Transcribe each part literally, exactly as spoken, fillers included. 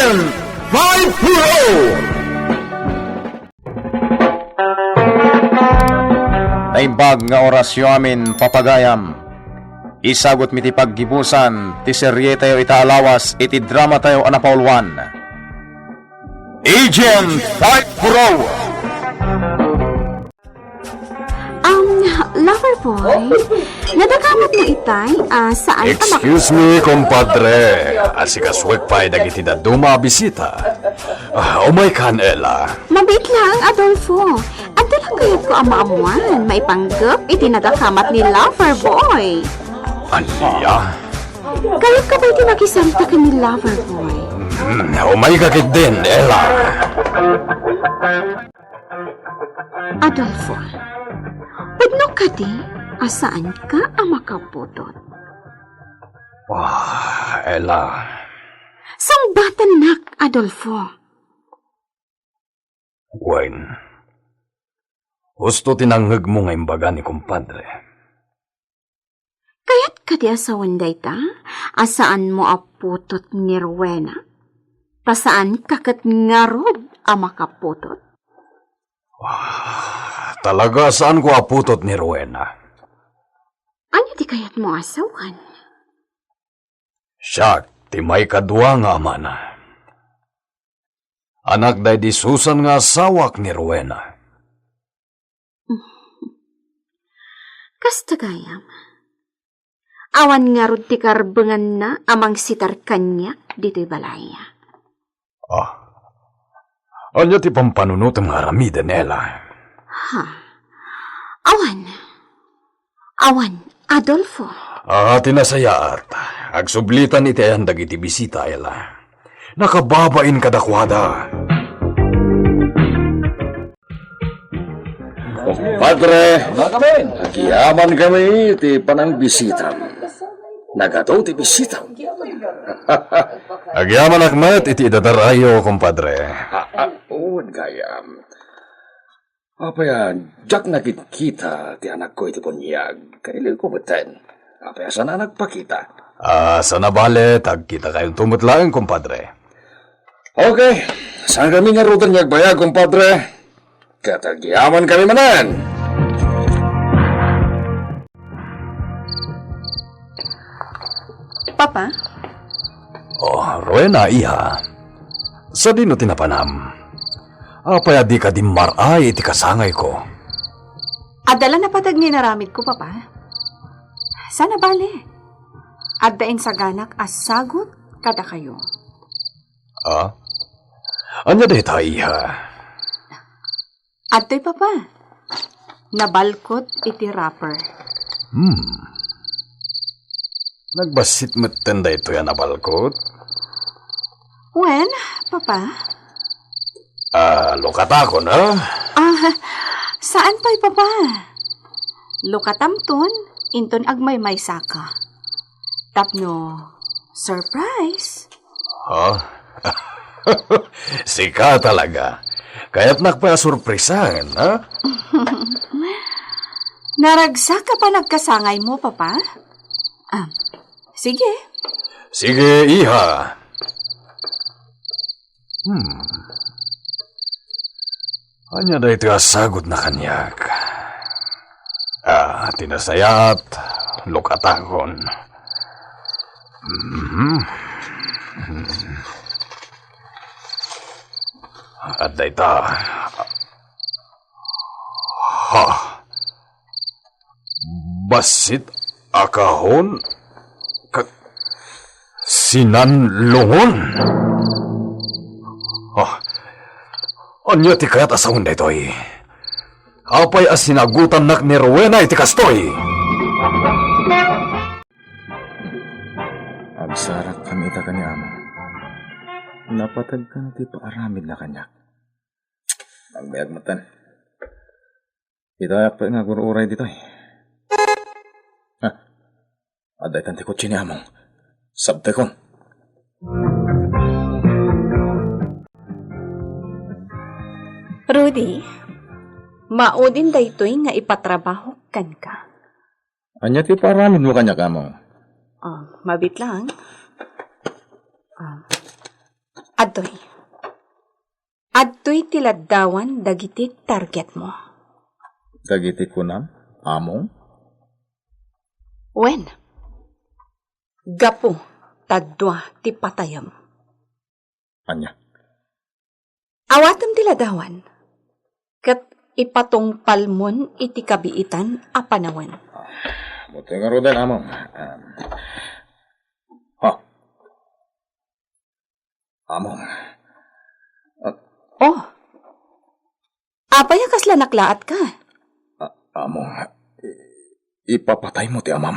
Five Pro! Naimbag nga orasyo amin, papagayam. Isagutmi ti paggibusan ti serietayo ita a lawas iti dramatayo a napauluan, Agent Five Pro. Um, lover boy, nadakamatmo itay a saan a mak- Excuse me, kumpadre. Asikasuek pay dagiti dadduma a bisita. Ah, umaykan, Ella. Mabiit laeng, Adolfo. Adda lang kayatko a maammuan maipanggep iti nadakamat ni lover boy. Ania? Kayatko pay ti makisarita ken ni lover boy. Hmm, umayka ketdin, Ella. Adolfo, pudno kadi a saanka a makaputot? Ah, Ella. Sungbatennak, Adolfo. Wen, husto ti nangngegmo nga imbaga ni kumpadre. Kayat kadi a sawen dayta a saanmo a putot ni Rowena? Ta saanka ket ngarud a makaputot? Ah, talaga a saanko a putot ni Rowena. Ania ti kayatmo a sawen? Siak ti maikadua nga amana. Anak daydi Susan nga asawak ni Rowena. Kasta gayam. Awan ngarud ti karbenganna a mangsitar kaniak ditoy balay. Ah. Ania ti pampanunotem nga aramiden, Ella? Ha? Awan. Awan, Adolfo. Ah, ti nasayaat. Agsublitan iti ayan dagiti bisita, Ella. Nakababain kadakuada. Padre, agyamankami iti panangbisitam. Nagadu ti bisitam. Agyamanak met iti idadarayo, kumpadre. Ah, ah, wen gayam. Apay a diak nakitkita ti anakko iti buniag, kailiwko metten. Apay a saan a nagpakita? Ah, saan a bale, ta agkitakayonto met laeng, kumpadre. Okay, saankami ngaruden nga agbayag, kumpadre. Ket agyamankami manen. Papa? Oh, Rowena, iha. Sadino ti napanam? Apay a dika dimmar-ay iti kasangayko? Adda la napateg nga inaramidko, Papa. Saan a bale, adda insaganak a sagut kadakayo. Ah? Ania dayta, iha? Adtoy, Papa. Nabalkot iti wrapper. Hmm. Nagbassit metten daytoy a nabalkot? Wen, Papa? Ah, lukatakon, a? Ah, saan pay, Papa? Lukatamton, inton agmaymaysaka. Tapno surprise. Ha? Sika talaga. Kayatnak pay a surprisaen, ha? Naragsak a panagkasangaymo, Papa? Ah, sige. Sige, iha. Hmm. Ania daytoy a sagutna kaniak? Ah, ti nasayaat, lukatakon. Mhm. At dayta. Ha. Bassit a kahon ket sinanlungon. Ah, ania ti kayat a sawen daytoy? Apay a sinagutannak ni Rowena iti kastoy? Agsarak kami ita ken ni Ama. Napateg kano ti paaramidna kaniak. Agbiag metten. Idayak pay nga agur-uray ditoy. Ha? Adda itan ti kotse ni Among. Sabtekon. Rudy, maudin daytoy nga ipatrabahok kenka. Ania ti paaramidmo kaniak, Among? Ah, mabit lang. Ah, Adtoy. Adtoy ti laddawan dagiti targetmo. Dagiti kunam, Among? Wen, gapu ta dua ti patayem. Ania? Awatem ti laddawan, ket ipatungpalmon iti kabiitan a panawen. Ah, buti nga ruden, Among. Ah, ha? Among. Ah, Oh. Apay a kasla naklaatka? A-, Among, i-, ipapataymo ti amam.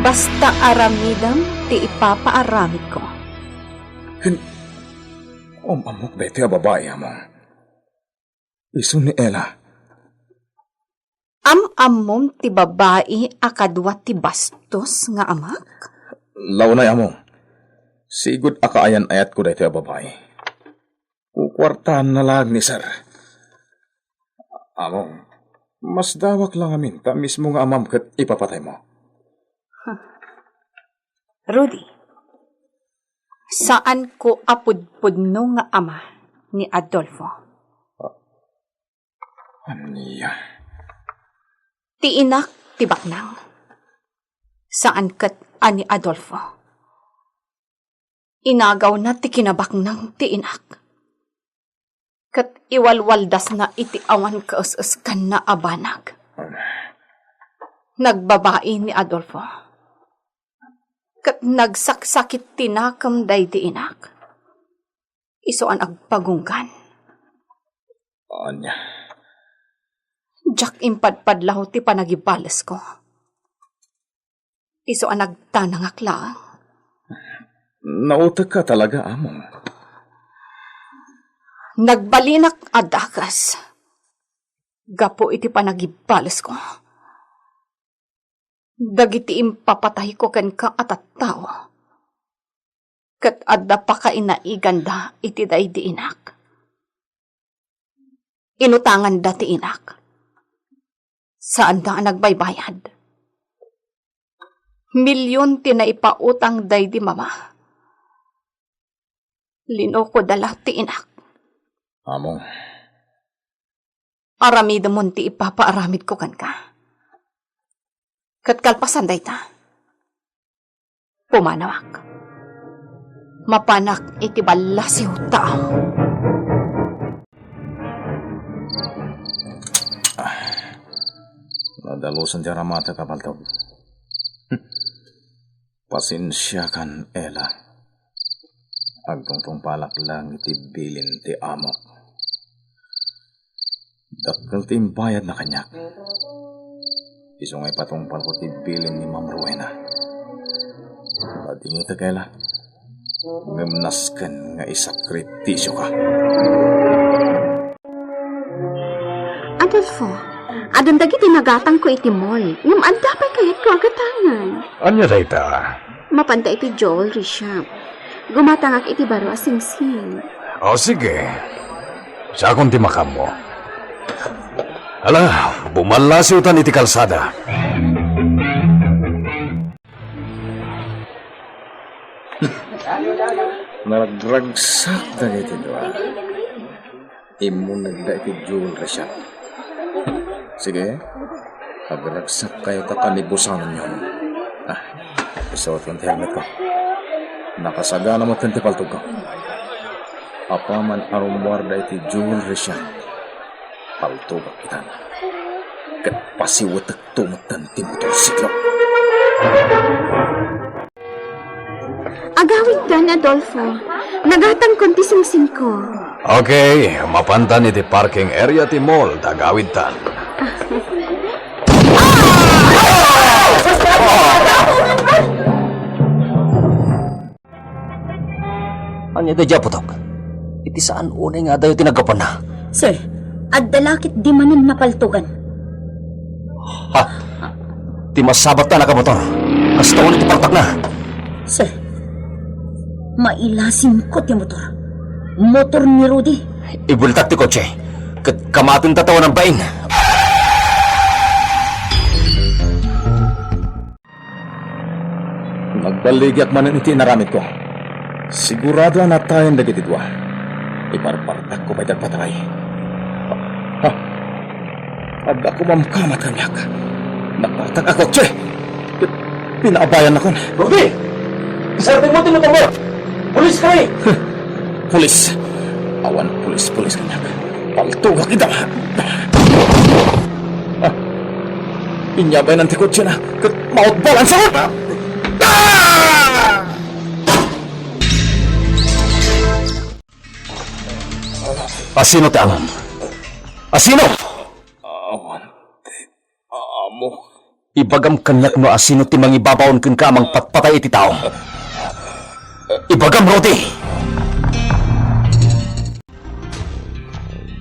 Basta aramidem ti ipapaaramidko. Ken, am-ammok daytoy a babai, Among. Isu ni Ella. Am-ammom ti babai a kadua ti bastos nga amak? Launay, Among. Sigud a kaayan-ayatko daytoy a babai. Kukuartaanna laeng ni Sir. Among, masdawak la ngamin ta mismo nga amam ket ipapataymo. Rudy, saanko a pudpudno nga ama ni Adolfo. A-, ania? Ti inak ti baknang. Saan ket a ni Adolfo. Inagawna ti kinabaknang ti inak. Ket iwalwaldasna iti awan kaes-eskanna a banag. Nagbabai ni Adolfo. Ket nagsaksakit ti nakem daydi inak. Isu a nagpagunggan. Ania? Diak impadpadlaw ti panagibalesko. Isu a nagtanangak laeng. Nautekka talaga, Among. Nagbalinak a dakes gapu iti panagibalesko. Dagiti impapatayko kenka a tattao, ket adda pakainaiganda iti daydi inak. Inutanganda ti inak. Saanda a nagbaybayad. Milion ti naipautang daydi mama. Linukoda la ti inak. Among. Aramidemon ti ipapaaramidko kenka. Ket kalpasan dayta, pumanawak. Mapanak iti ballasiw, tao. Ah, nadalusan ti aramatek a paltog. Pasensiakan, Ella. Agtungtungpalak laeng iti bilin ti amok. Dakkel ti imbayadna kaniak. Isu nga ipatungpalko ti bilin ni Ma'am Rowena. Nadingitek, Ella. Ngem nasken nga isakritisioka. Adolfo, adun dagiti nagatangko iti mall, ngem adda pay kayatko a gatangen. Ania dayta? Mapanta iti jewelry shop. Gumatangak iti baro a singsing. O, sige. Siakon ti makaammo. Ala, bumallasiwtan iti kalsada. Naragragsak dagiti dua. Immunegda iti jewelry shop. Sige, agragsak kayo ta kanibusanonyon. Ah, isuotkon ti helmetko. Nakasagana met ti paltogko. Apaman a rummuarda iti jewelry shop, paltogak itan. Ket pasiwetekto metten ti motorsiklo. Agawidtan, Adolfo. Nagatangkon ti singsingko. Okay, mapantan iti parking area ti mall, ta agawidtan. Ania daydiay a putok? Iti saan unay nga adayo ti naggapuanna? Sir, adda la ket di manen napaltogan. Ha? Ti masabat ta nakamotor. Kasta unay ti partakna. Sir, mailasimko ti motor. Motor ni Rudy. Ibueltak ti kotse. Ket kamaten ta ta awan bain. Nagballigiak manen iti inaramidko. Sigurado a natayen dagiti dua. Iparpartakko pay ti agpatay. Ha? Adda kumamkamat kaniak. Nagpartak a kotse. Pi-, pinaabayannakon. Rudy! Isartengmo ti motormo! Pulis kami! Pulis! Awan pulis-pulis kaniak. Paltogak ida. Ah! Inyabaynan ti kotsena ket mautbol ang sakit! Ah! Asino ti amom? Asino? Awan ti amo. Ibagam kaniak no asino ti mangibabaon kenka a mangpatpatay iti tao. Ibagam, Rudy!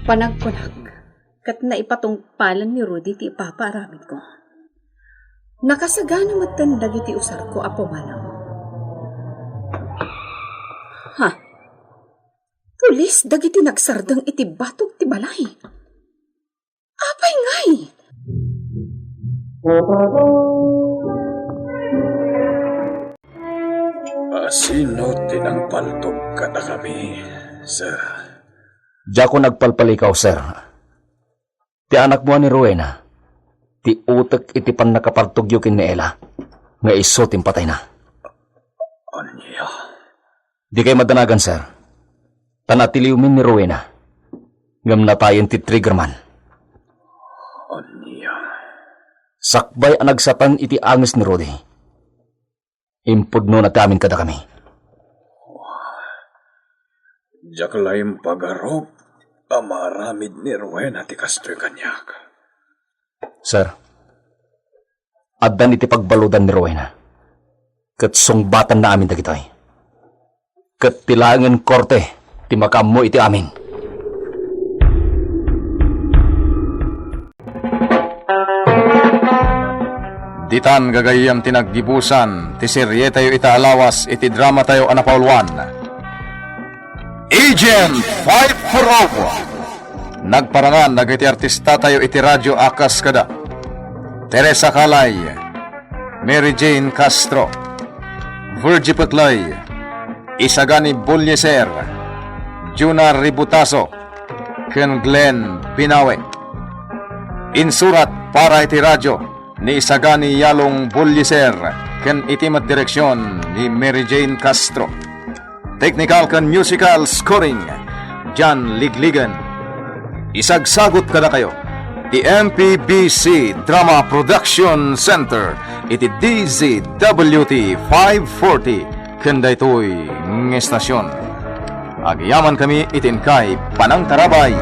Panagkunak, ket naipatungpalan ni Rudy ti ipapaaramidko. Nakasagana metten dagiti usarko a pumanaw. Ha? Pulis dagiti nagsardeng iti batog ti balay. Apay ngay? Asino ti nangpaltog kadakami, sir? Diakon agpalpalikaw, sir. Ti anakmo a ni Rowena, ti utek iti pannakapartogyo ken ni Ella, nga isu ti impatayna. Ania? Dikay madanagan, sir. Ta natiliwmin ni Rowena. Ngem natayen ti triggerman. Ania? Sakbay a nagsatan iti anges ni Rudy, impudnona ti amin kadakami. Diak la impagarup a maaramid ni Rowena ti kastoy kaniak. Sir, addan iti pagbaludan ni Rowena, ket sungbatanna amin dagitoy. Ket ti laengen korte ti makaammo iti amin. Ditan gagayyem ti naggibusan ti serietayo ita a lawas iti dramatayo a napauluan, Agent five four oh. Nagparangan dagiti artistatayo iti radyo a kas kada Teresa Calay, Mary Jane Castro, Virgie Peclay, Isagani Bolieser, Juna Ributaso, ken Glenn Binawe. Insurat para iti radyo ni Isagani Yalong Bolieser ken iti met direksion ni Mary Jane Castro. Technical ken musical scoring, John Ligligan. Isagsagut kadakayo ti M P B C Drama Production Center iti D Z W T five forty ken daytoy nga estasion. Agyamankami iti inkay panangtarabay.